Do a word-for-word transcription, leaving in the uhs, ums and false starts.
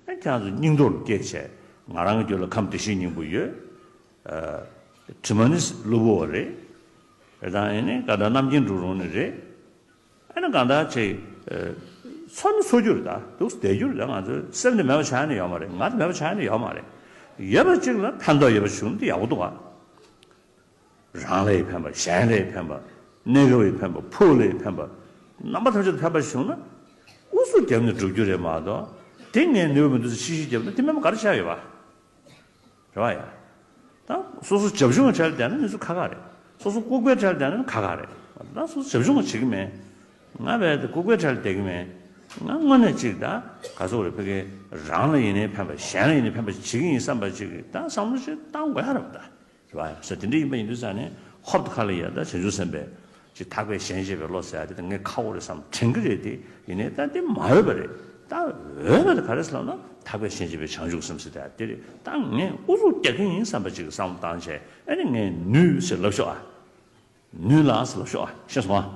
ཨ་ཁྱེད་རང་ཚོ་སྙིང་སྟོབས་ལ་སྐྱེས་བྱས། ང་རང་གི་རྒྱུད་ལ་ཁམས་བདེ་གཤེགས་སྙིང་པོ་ཡོད། ཨ་དྲི་མ་ནི་གློ་བུར་བ་རེད། རེད་དང་ཨེ་ནི་ཀ་ད་རྣམ་མཁྱེན་འགྲོ་རུང་ནི་རེད། ཨ་ནི་གང་ལྟར་ཅིག་ཚོར་ནི་ཚོར་རྒྱུ་རེད། ད་འདུག་སེ་བསྡད་རྒྱུ་རེད། ད་ང་ཚོའི་སེམས་དེ་མེད་པ་ཆགས་ནི་ཡོད་མ་རེད། ང་དེ་མེད་པ་ཆགས་ནི་ཡོད་མ་རེད། ཡོད་པ་གཅིག་ལ་ཕན་ཐོགས་ཡོད་པ་བྱུང་ན་དེ་ཡག་པོ་འདུག་ཨ། རང་ལ་ཡང་ཕན་པ། གཞན་ལ་ཡང་ཕན་པ། གནས་སྐབས་ལ་ཡང་ཕན་པ། ཕུགས་ལ་ཡང་ཕན་པ། རྣམ་པ་ཐམས་ཅད་དུ་ཕན་པ་བྱུང་ན། ཨུ་ཚུགས་བརྒྱབ་ནས་སྒྲུབ་རྒྱུ་རེད་མ་གཏོགས། དེ་ངས་ནུས་པ་མི་འདུག་ཟེར་ཤི་ཤི་བརྒྱབ་ན་དེ་མེད་པ་ག་རེ་ཆགས་ཡོད་པ། རེད་བ་ཡ། ད་སོ་སོ་བྱབ་ཆུང་བའི་གྲལ་ལ་བསྡད་ན་ནི་ཚོ་ཁག་ཁག་རེད། སོ་སོ་ལྐུགས་པའི་གྲལ་ལ་བསྡད་ན་ནི་ཁག་ཁག་རེད། ད་སོ་སོ་བྱབ་ཆུང་བ་བྱེད་ཀྱི་མེད། ང་བས་དེ་ལྐུགས་པའི་གྲལ་ལ་བསྡད་ཀྱི་མེད། ང་དངོས་གནས་ཅིག་ད་ག་ཚོད་རེད། ཕ་གི་རང་ལ་ཡིན་ནའི་ཕན་པ། གཞན་ལ་ཡིན་ནའི་ཕན་པ་བྱེད་ཀྱི་ཡིན་བསམ་པ་ཅིག་གི་ད་བསམ་བློ་ཅིག་བཏང་དགོས་ཡ་རེད་པ། ད་རེད་བ་ཡ། ས་དེ་འདྲ་ཡིན་པ་ཡིན་དུས་ཙང་ནས་ཧོབ་ཏེ་ཁ་ལ་ཡ་ད་བྱང་ཆུབ་སེམས་དཔའི་ཅིག་ཐག་པས་གཞན་གཅེས་པའི་བློ་ཟེར་ཡ་དེ་ད་ངས་ཁག་པོ་རེད་བསམ་དྲན་གྱི་རེད། དེ་ཡིན་ནའི་ད་དེ་མ་འོས་པ་རེད། ད་འོས་པ་དེ་ག་རེ་ཟེར་ལབ་ན། ཐག་པས་གཞན་གཅེས་པའི་བྱང་ཆུབ་སེམས་ཟེར་ཡ་དེ་རེད། ད་ངས་ཨུ་ཚུགས་རྒྱག་གི་ཡིན་བསམ་པ་ཅིག་གི་བསམ་བློ་བཏང་བྱས། ཨ་ནི་ངས་ནུས་ཟེར་ལབ་ཤོག་ཨ། ནུས་ལགས་ཟེར་ལབ་ཤོག་ཨ། ཤེས་སོང་ཨ།